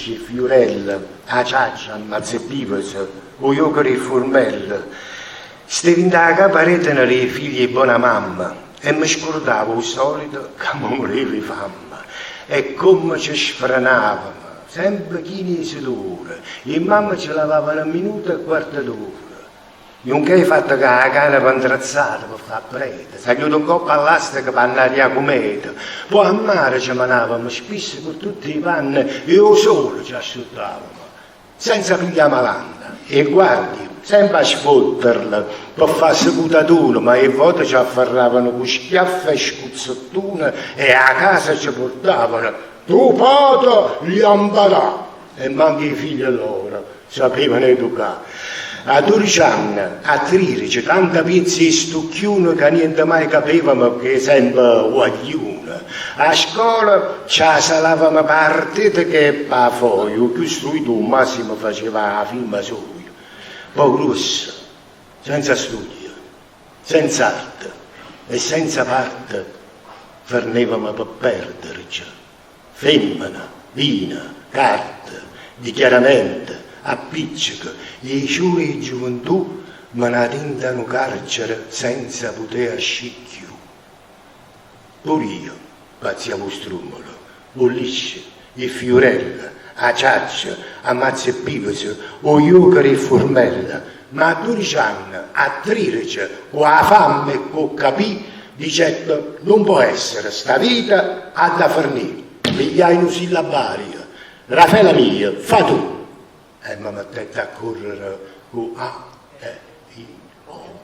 lisce, 'e fiurelle, 'a ciaccia, a mazzepìvese, 'o juoco d' 'e ffurmelle. Stevo 'int' 'a capa retena d' 'e figlie 'e bona mamma e me scurdavo 'o solito ca me murevo 'e famma. E comme ce sfrenàvemo, sempe chine 'e sudore, 'e mamme ce lavavano minuto e quarto d'ora. Nun che 'e fatto ca 'a canapa 'ntrezzata pe fà preta, sagliuta 'ncopp' a ll'asteco p' annarià cumeta, po' a mare ce menàvemo spisso cu tutt' 'e panne e 'o sole ce asciuttàvemo, senza piglià malanne. 'E guardie, sempe a sfotterle pe fà secutatune, ma 'e vote ce afferravano cu schiaffe e scuzzettune e 'a casa ce purtavano, Tu pate ll'ha 'mparà! E manco 'e figlie lloro sapevano educà. A durici anne, a tririci, tanta piezze 'e stucchiune ca niente mai capevamo pecché sempe guagliune. A scola ce 'a salavamo p' 'a arteteca e p' 'a foia, 'o cchiù struito 'o massimo faceva 'a firma soia. Po' gruosso, senza studio, senza arte e senza parte, fernevamo pe perderce. Femmena, vino, carte, dichiaramente, appicceche, 'e ciure 'e giuventù menate 'int' a nu carcere senza putè ascì cchiù. Pur io pazziavo 'o strummolo, 'o liscio, 'e fiurelle, 'a ciaccia, 'a mazza 'e pivese, 'o juoco d' 'e ffurmelle, ma a durici anne, a trirece, cu 'a famme e cu 'o capì, Dicette, Nun po' essere, sta vita ha da fernì. Pigliai nu sillabario, Rafela mia, fa tu! E me mettette a correre cu A, E, I, O.